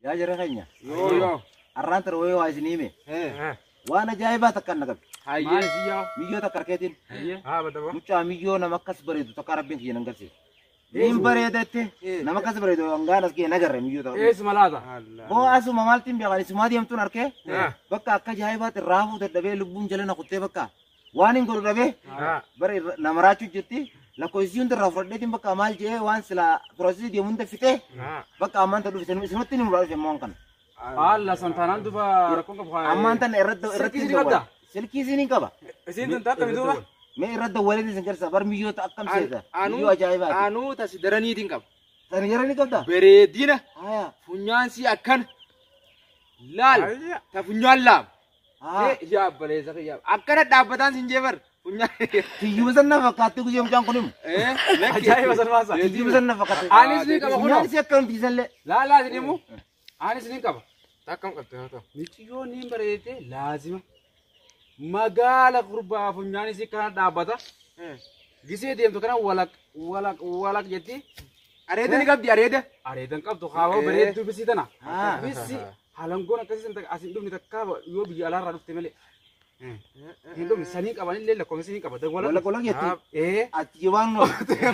Yaa jara keenya. Yoo yoo. Arraan tara wayii waa isin hime. Waan ajaa'ibaa takka na qabdi. Hayyee. Miyyoo takka harkeetiin. Haa badaba. Mucaa miyyoo nama akkas bareedu takka rabbiin kiyya nan garsiise. Niin bareedatte nama akkas bareedu hangaan as kiyya nagarre miyyoo takka. Eessuma laata? Boo asuma maaltiin beekan isumaa deemtuun harkee bakka akka ajaa'ibaatti raafuu dadhabee lubbuun jala na kuttee bakka waan hin godhu dhabee bara nama raachuu jirti lakkoofsi hunda irraa fudhadheetiin bakka maal jedhee waan silaa piroosesii deemu hunda fixee bakka ammaan ta dhufe isinumatti ni muraa dhufe ammaan kana. Haala santaanaan duba rakkoon qabu. Ammaan tana irratti irratti Silkii isin qabdaa? Silkii isin qaba. Isiin tun takka duuba? Mee irratti dawwalee isin garsa bar miyyoota akkam seeta. Miyyoo ajaa'ibaati. Anuu tasi daraniitiin qaba. Tani jara ni qabdaa? Bareedina Haya. funyaan si akkana. Laal ta funyaan laam. Haa. Yaa baleessa kiyyaa. Akkana dhaabbataan sin jeefar. Funyaan. Tiyyuma san na fakkaatti guyyaa mucaan kun himu. Ajaa'iba san baasa. Tiyyuma san na fakkaatti. Anis ni qaba kunoo. Funyaan si akkam tiisallee. Laalaa isin himu? Anis ni qaba. Akkam qabde haa ta'u. Miciyyoon niin bareedde laazima. Magaala gurbaa funyaan isii kana dhaabbata. Gisee deemtu kana walaq walaq walaq jetti. Areeda ni qabdi areeda. Areedan qabdu kaawwa bareedduu bisii tana. Haa. Bisi halangoon akkasii as hin dhufne takka yoo biyya alaarraa dhufte malee. Hin dhufne sanii qaban illee lakkoofsi ni qaba. Walaq walaq jetti. Ee. Ati waan noo.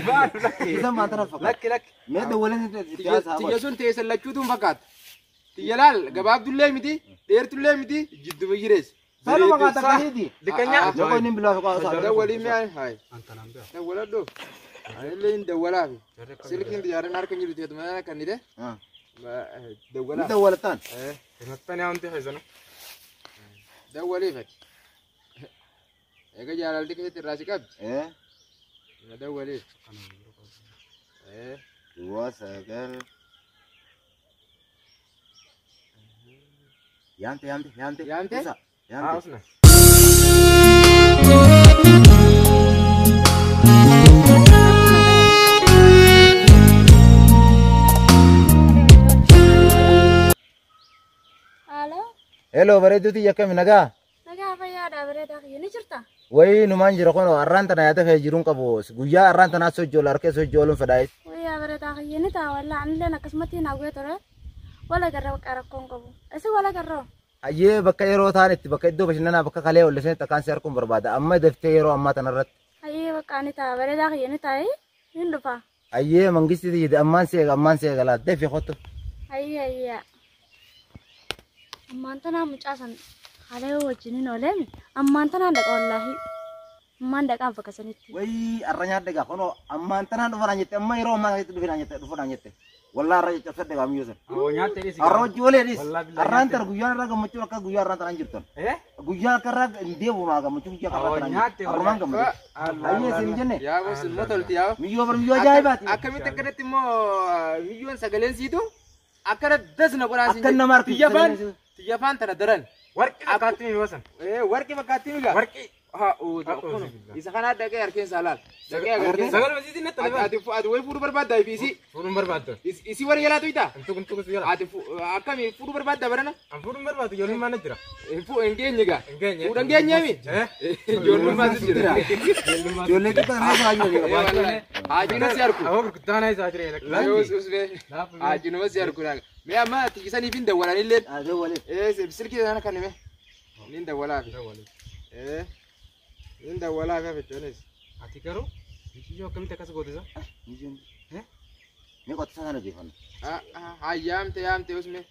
Baanu lakki. Isa maatara fakkaata. Lakki lakki. Mee dawwalee itti haasaa Tiyya sun teessan lachuutu hin fakkaata. Tiyya laal gabaabdullee miti dheertullee miti jidduma jirees. Sanuma kaata akkasiiti. Dikkanyaa. Yoo inni bilaa fi qaasaa. Dawwalii mi'a hayi. Antanaan bira. Dawwaladhoo. Anillee hin dawwalaafi. Silkiin xiyyaaraan harka hin jirtu teetuma kan nide. Ni Dawwalaa. dawwalataan. Himattanii wanti haysanu. Dawwaliifati. Egaa jaalalti keessatti irraa si qabdi. Ee. Dawwaliif. Duwwaa sagal. Yaamte yaamte yaamte. Yaamte? Isa. Yaamte. Usna. Halo, Hello bareedduu tiyya akkami nagaa? nagaa fayyaadha bareedaa kiyya ni jirta? Wayii numaan jira kun arraan tana yaada kee jiruun qabu guyyaa arraan tanaa sochoola harkee sochooluun fedhaayis. Wayyaa bareedaa kiyya ni ta'a wallaa anilleen akkasumatti naagwee ture. Wala garra bakka rakkoon qabu. Isin wala garroo? Ayyee bakka yeroo ta'an itti bakka iddoo bashannanaa bakka kalee ollisanii takkaan si harkuun barbaada amma daftee yeroo ammaa tanarratti. Ayyee bakka ni ta'a bareedaa kiyya ni ta'a hin dhufa. Ayyee mangistii tiyya ammaan si eega ammaan si eega laata dafii kottu. Ayyee ayyee. Ammaan tanaa mucaa san haala wajjin hin ooleemi. Ammaan tanaan dhaqa wallaahi. Ammaan dhaqaan bakka sanitti. Wayii arra nyaadhe gaa kunoo ammaan tanaan dhufa naan jette amma yeroo ammaa kanatti dhufe naan jette dhufa naan jette. Wallaa arra caccabsadhe gaa miyyoo sana. Awwa nyaatte dhiisi. Arra hojii olee dhiis. Wallaa billahi Arraan nyaatte. tana guyyaan irraa gammachuun akka guyyaa arraan tanaan jirtan. Eh? Guyyaa akka irraa hin deebi'u maa gammachuu guyyaa akka Awwa irraa tanaan nyaatte jirtu. Arrumaan gammachuu. Ayyee isin hin jenne. Yaa boos ilma tolti yaa. Miyyoo bar miyyoo ajaa'ibaati. Akkamitti akkanatti immoo miyyoon sagaleen siitu akkana das na godhaa siin Akkan nama harkisu Tiyya sagaleen faan siitu. tiyya faan tana daran. Warqii fakkaatti mi wasan? Warqii fakkaatti migaa. Warqii. Haa isa kana dhaqee harkeensaa laal. Dhaqee harkeensaa. Sagal masiitiin natti Ati ati ati wayi fuudhuu barbaaddaa fi isii Fuudhuun barbaadda. isii warri yalaatu ita. Intu kun tuqus yala. Ati akkami fuudhuu barbaaddaa barana? An fuudhuun barbaadu ijoollummaan na jira. Hin geenye gaa. Hin geenye. Fuudhan geenyeemi? Eh? Ijoollummaan si jira. Ijoollee xiqqaa irraa jiru. Haajinuma si harku. Awwa gurguddaa na isaa jira. Yoo usbee. Haajinuma si harku. Mee amma tiyyisaniif hin dawwalanillee. Adee waliif. Silkii sana kan hime. Nin dawwalaafi. Nin dawwalaafi hafichoonis. Ati garuu micciyoo akkamitti akkas goote isa? Mee qotisaa sana geeffanna. Haa yaamte yaamte usme.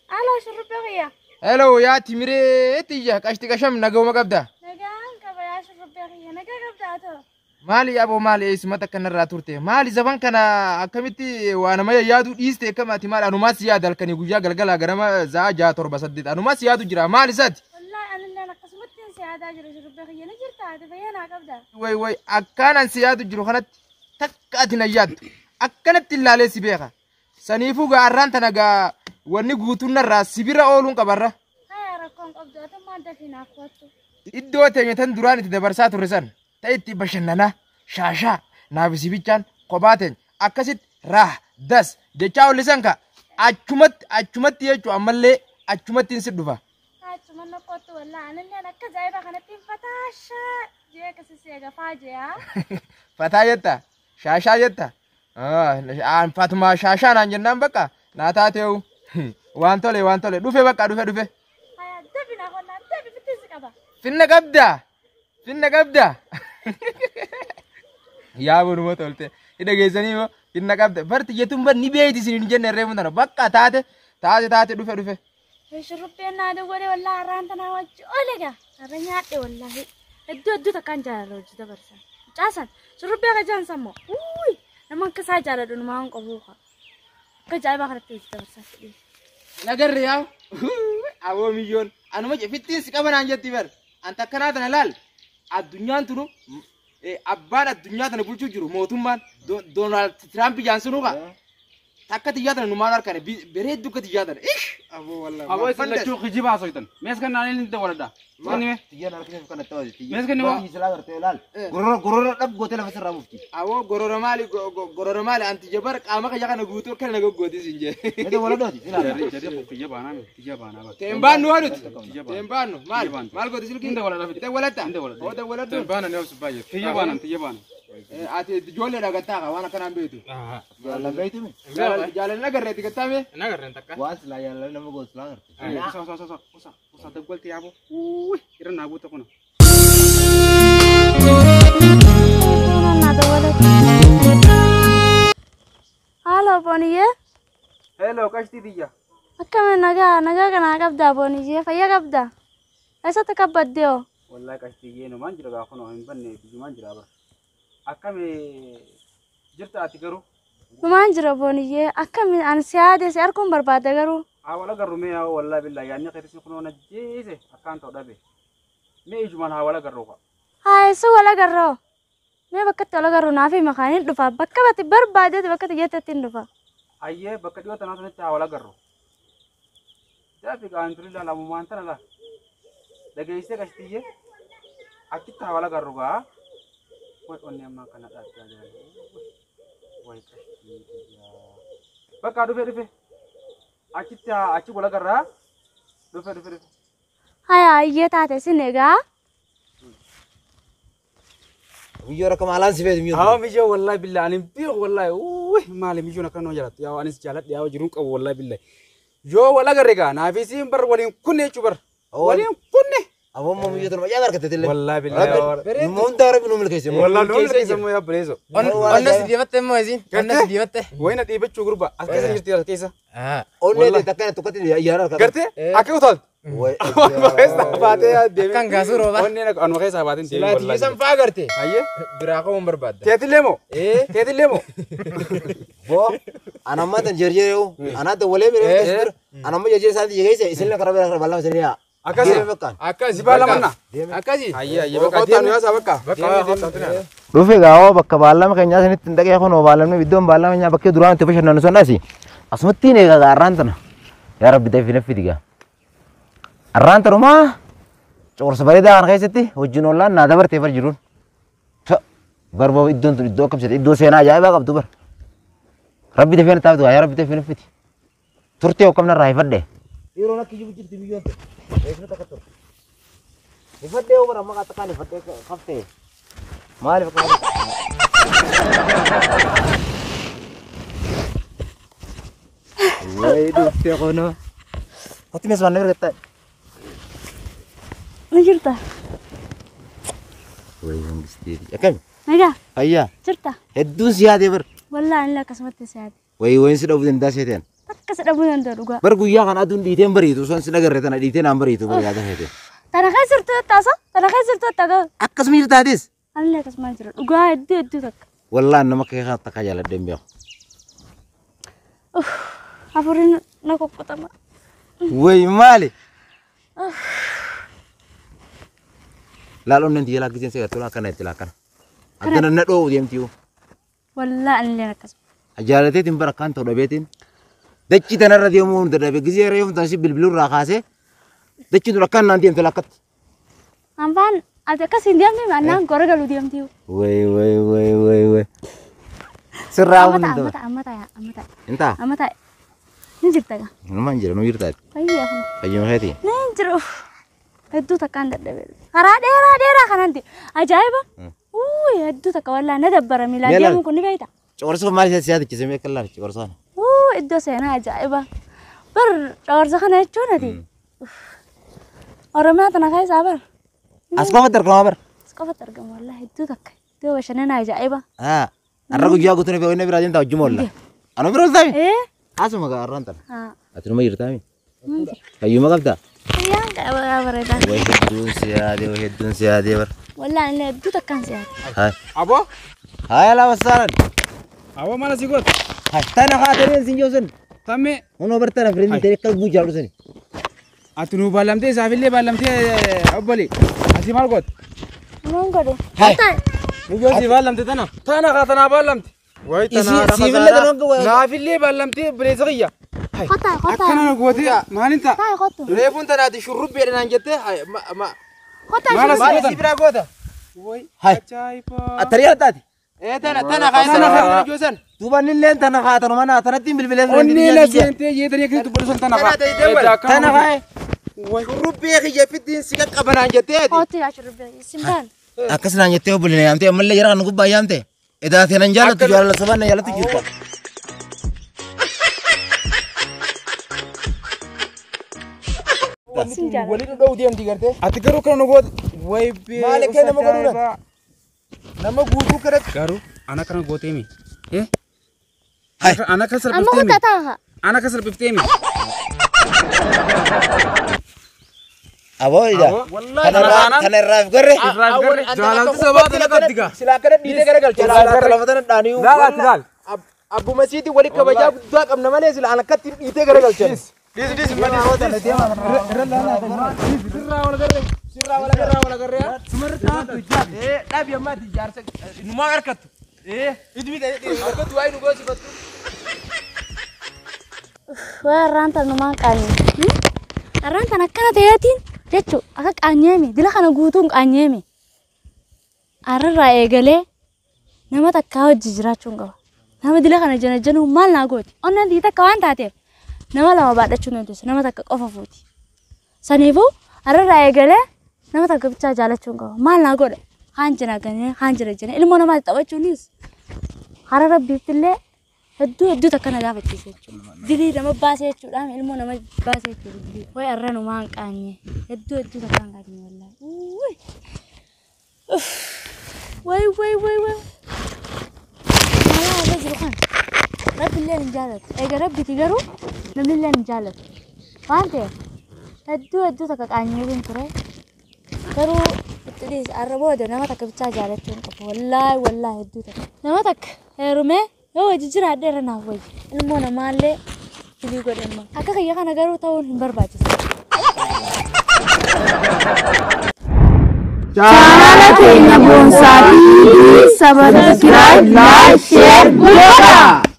Halo shurrubbee kiyya. Hello yaa timiree tiyya qashti qasham nagawuma qabda. Nagaan qaba yaa shurrubbee kiyya nagaa qabdaa ta'u. Maali aboo maali eessumata akkanarraa turte maali zaban kana akkamitti waa nama yaadu dhiiste akkam ati maali anumaas yaada halkanii guyyaa galgalaa ganama za'a 6 7 8 anumaas yaadu jira maali isaati. Wallaahi anilleen akkasumatti si yaadaa jira shurrubbee kiyya ni jirta ati fayyaa naa qabda. Way way akkaan si yaadu jiru kanatti takka ati na yaaddu akkanatti ilaalee si beeka saniifuu gaa arraan tana gaa wanni guutuun narraa sibira ooluun qabarra. Haya rakkoon qabdu ati maal dafii naaf kottu. Iddoo teenya tan duraan itti dabarsaa turre san ta'e itti bashannanaa shaashaa naaf sibichaan kophaa teenya akkasitti raah das jechaa ollisan ka achumatti achumatti jechuu ammallee achumatti si dhufa. Asuman kootu wallaahi anillee akka ajaa'iba kanatti fataashaa jee akkasii eegafaa jee. Fataa jetta? Shaashaa jetta? Fatuma shaashaa naan jennaan bakka naa taateewu. Waan tole waan tole dhufe bakka dhufe dhufe. Haya dabi naa qonnaa dabi fittisi qaba. Finna qabdaa? Finna qabdaa? Yaa bonuma tolte. Hidha geessanii moo finna qabda. Barti jettuun bar ni beeyti isin hin jenne reefu tana bakka taate taate taate dhufe dhufe. Shurrubbeen naa dawwalee wallaahi har'aan tanaa wajji oole gaa. Har'a nyaadhe wallaahi. Hedduu hedduu takkaan jaalala hojii dabarsan. Caasan shurrubbee akka jaan sammoo. Uuyi nama akka isaa jaaladhu numaa hin qabu. Akka ajaa'ibaa kanatti hojii dabarsan fedhii. Nagarre yaa. Aboo miyyoon anuma fittiin si qaba naan jetti bar. Anta akkanaa tana laal. Addunyaan tunu abbaan addunyaa tana bulchuu jiru mootummaan Doonaald Tiraamp jaan kaa. Takka xiyyaa tana numaan harkane bareedduu akka xiyyaa tana. Ish aboo wallaahi. Aboo isin lachuu kijibaa soitan. Mees kan naannoo inni dawaladha. Kennime. Tiyyaan harkisee kan itti hojjetti. Mees kenni moo? Silaa gartee laal. Gorora gorora dhab gootee lafa sirraa buufti. Aboo gorora maali gorora maali anti jabar qaama kiyya kana guutuu akka na goggootis hin jee. Mee waladhooti silaa. Jarri jarri kiyya baanaa mi kiyya baanaa bakka. Teen baannu haa nuti. Teen baannu maal maal gooti silkii? Inda waladha fide. Teen walatta. Inda waladha. Oo teen waladhu. Teen baana ni obsu baay'ee. Kiyya baanaa kiyya baanaa. Ati ijoollee dhagattaa ka waan akkanaan beektu. Jaalan beeytumi. Jaalalli agarreetti gattaame. Nagarreen takka. Waan silaa jaalan nama goon silaa garte. Usa usa usa usa usa daggalti yaaboo. Uy irra naa guuta kuna. Haala booniyyee. Hello qashtii tiyya. Akkami nagaa nagaa kanaa qabdaa booniyyee fayyaa qabdaa. Eessatti kabbadde hoo? Wallahi qashtiyyee numaan jira gaafa noo hin banne biyyumaan jira bara. Akkami jirta ati garuu? Numaan jira booniyyee akkami ani si yaade si arguun barbaada garuu. Haa wal agarru mee haa wallahi billahi yaadni keetis kunoo na jeese akkaan ta'u dhabe. Mee ijumaan haa wal agarru kaa. Haa eessa wal agarroo? Mee bakka itti wal agarru naaf hima kaaniin dhufa bakka bati barbaadeeti bakka itti jettetti hin dhufa. Ayyee bakka dhiyoo tanaa sanatti haa wal agarru. Jaafi kaan turi laalamumaan tana laa. Dhageessee qashtiyyee achitti haa wal agarru gaa. Way onni ammaa kana dhaabbiyaa jiran. Way qashtii tiyyaa. Bakka dhufe dhufe. Achitti achi wal agarraa. Dhufe dhufe dhufe. Haya ayyee taate sin egaa. Miyyoo rakka maalaan si feetu miyyoo. Haa miyyoo wallahi billahi ani beeku wallahi uy maali miyyoon akka nama jaallattu yaa anis jaalladhe yaa jiruun qabu wallahi billahi. Yoo wal agarre gaa naafis hin bar waliin kunne jechuu bar. Waliin kunne. Aboo immoo miyyoo tana baay'ee argatte illee. Wallahi billahi. Nu hunda rabbi nu milkeesse. Wallahi nu milkeesse immoo yaa bileeso. Onna si diimatte immoo isin. Onna si diimatte. Wayna dhiibachuu gurba as keessa jirti as keessa. Onnee takka tokkotti ayyaana harka. Gartee akka utaaltu. Anuma keessa baatee deemee. Akkan gaasuu rooba. Onneen anuma keessa baateen deemee Silaa tiyyisan faa garte. Ayyee. Biraa qabuun barbaadda. Teetillee moo? Teetillee moo? Boo anamma tan jerjereu anaa walee bire bire anamma jerjere isaati jegeesse isin karaa bira bal'aa isin yaa. Akkasi. Akkasi. Si baalamanna. Akkasi. Ayyee ayyee bakka deemnu yaasa bakka. Dhufe gaawoo bakka baallama keenyaa isinitti hin dhaqee kunoo baallamni iddoon baallama keenyaa bakkee duraan itti bashannanu sun asi. Asumatti hin eegaa arraan tana. Yaa Rabbi dafii naffi digaa. Arraan tanumaa coorsa bareedaa kana keessatti wajjin ollaan naa dabartee bar jiruun. Barboo iddoon tun iddoo akkam iddoo seenaa ajaa'ibaa qabdu bar. Rabbi dafee na taaftu yaa Rabbi dafii naffi. Turtee hokkam narraa hifadhe. Yeroon akka jiru jirti biyyoon tun. Reefni takka ture. Hifadhee hoo bara amma qaxxaqaan hifadhee kaftee. Maaliif akka Wayi dhuftee kunoo. Hotti mees waan na bira gattaa'e. Ni jirta. Wayi mangisteeti. Akkami? Nagaa Fayyaa. jirta. Hedduun si yaadee bar. Wallaahi ani akkasumatti si yaade. Wayi wayin si dhabuu danda'a seeteen. Takka si dhabuu danda'a dhugaa. Bar guyyaa kana aduun dhiiteen bariitu osoo si nagarre tana dhiitee naan bariitu bar yaada feete. Tana keessa jirtu taasa tana keessa jirtu taasa. Akkasuma jirta atis. Ani akkasuma jira dhugaa hedduu hedduu takka. Wallaan nama kee kana takka jaaladhee hin beeku. Hafuurri na qoqqoxama. Wayi maali? Laal onneen tiyya laakkiseen si gartuu akkana itti laakkana. Addana na dhoowwu deemti yoo. Wallaahi ani akkasuma. Jaalateetiin bara akkaan ta'u dhabeetiin. Dachii tanarra deemuu hunda dhabe gisee reefu tansi bilbiluu irraa kaasee dachii tun akkaan naan deemte lakkatti. Anfaan ati akkas hin deemne annaan gora galuu deemti. Wayi wayi wayi wayi wayi. Sirraa Amma hundi ta'a hin amma ta'u. ta'a amma ta'a amma ta'a Hin ta'a. amma ta'a. Ni jirta gaa. Numaan jira nu jirtaati. Fayyaa kana. Fayyuma keetii. Ni jiru. Hedduu takkaan dadhabee. Karaa dheeraa dheeraa kanaan deema. Ajaa'iba. Uuy hedduu takka wallaahi na dabbara miilaan deemuun kun ni beekta. Coqorsa maal isa siyaatichise mee akka laal coqorsa kana. Uu iddoo seenaa ajaa'iba. Bar coqorsa kana jechuun ati. Oromiyaa tana keessaa bar. As qofatti argama bar. As qofatti argama wallaahi hedduu takka. Iddoo bashannanaa ajaa'iba. Har'a guyyaa guutuu fi inni biraa deemtaa wajjin oolla. Anu bira oltaami? Ee. Asuma gaa har'aan tana. Ati numa jirtaami? Fayyuma qabdaa? Fayyaan qaba bareedaa. Way hedduun si yaadee way hedduun si yaadee bar. Wallaahi illee hedduu takkaan si yaade. Haay. Aboo. Haay alaa wassaalan. Aboo mana si gootu. Haay tana haatanii sin joosan. Tammee. Hunoo bar tana firiin ta'e akka guu jaallu sani. Ati nu baalamtee isaafillee baalamtee obbolee. Ati maal gootu? Maal godhu? Haay. Miyyoo si baalamte tana. Tana haa tanaa baalamte. Wayi tanaa siifillee tanaa naafillee baalamtee bileessa kiyya. Kottaa kottaa. Akkana nu gootee maalin ta'a? Taa'e kottu. Reefuun tanaati shurrubbeedha naan jettee Kottaa Maal maal si biraa goota? Wayi Haay. ajaa'iba. Attarii addaati. Ee tana tana haa tana haa joosan. Duuba innilleen tana haa tanuma naa tanatti bilbilee Onnee la seentee jeetanii akkasitti dubbatu sun tana Tana ta'e deewwan. Tana haa. Shurrubbee kiyya fittiin si qaqqaba naan jettee ati. Kottu yaa shurrubbee. Simtaan. Akkas naan jettee obboleena yaamtee ammallee jara kan gubbaa yaamte. Edaa seenan jaallattu jaalala sabaan na jaallattu jirta. Sin jaalladha. Waliin dha'uu deemti gartee. Ati garuu kana nu goote. Wayi bee. Maal akka nama godhuudha? Nama guutuu kanatti. Garuu ana kana gootee mi? Haay. Ana kan Amma salphiftee mi? kottaa taa'a. Ana kan salphiftee mi? Aboo ija. Kana irraa if garre. Jaalalti sabaa tana qabdi gaa. Silaa akkana dhiitee gara galcha. Silaa akka lafa tana dhaanii. Laal ati laal. Abbuma siitii wali kabajaa guddaa qabna malee sila an akkatti dhiitee gara galcha. Dis dis malee. Irra laal. Sirraa wal garree. Sirraa wal agarraa wal agarree. Sumarra taatu jaabi. Ee dhaabi ammaati jaarsa numaa harkattu. Ee idmi ta'e harkattu waa'ee nu goosifattu. Waa har'aan tana numaan qaanyee. Har'aan tana akkana ta'eetiin jechuun akka qaanyeemi dila kana guutuun qaanyeemi. Har'arraa eegalee nama takkaa hojii jiraachuun qaba. Nama dila kana jana januun maal naa gooti? Onnaan tii takka waan taateef nama lama baadhachuu dandeessu nama takka qofa fuuti. Saniifuu har'arraa eegalee nama takka bichaa jaalachuun qaba. Maal naa godha? Haan jina ganee haan jina jina ilmoo namaatti taphachuunis hara rabbiittillee hedduu hedduu takka na gaafachiise jechuudha. Dilii nama baasee jechuudha ilmoo nama baasee jechuudha. Wayi har'a numaan qaanye hedduu hedduu takka hin qaanye wallaahi. Uwwi. Wayi wayi wayi wayi. Maal irra jiru kan rabbi illee hin jaallatu. Egaa rabbiti garuu namni illee hin jaallatu. Waan ta'eef hedduu hedduu takka qaanyeetiin ture. Garuu itti dhiise har'a booda nama takka bichaa jaalachuu hin qabu. Wallaahi wallaahi hedduu takka. Nama takka heerumee yoo hojii jiraadhe irra naaf wayya. Ilmoo namaallee dilii godhamma. Akka kiyya kana garuu ta'uun hin barbaachisu. Chaanala keenya Boonsaa TV subscribe, like, share godhaa.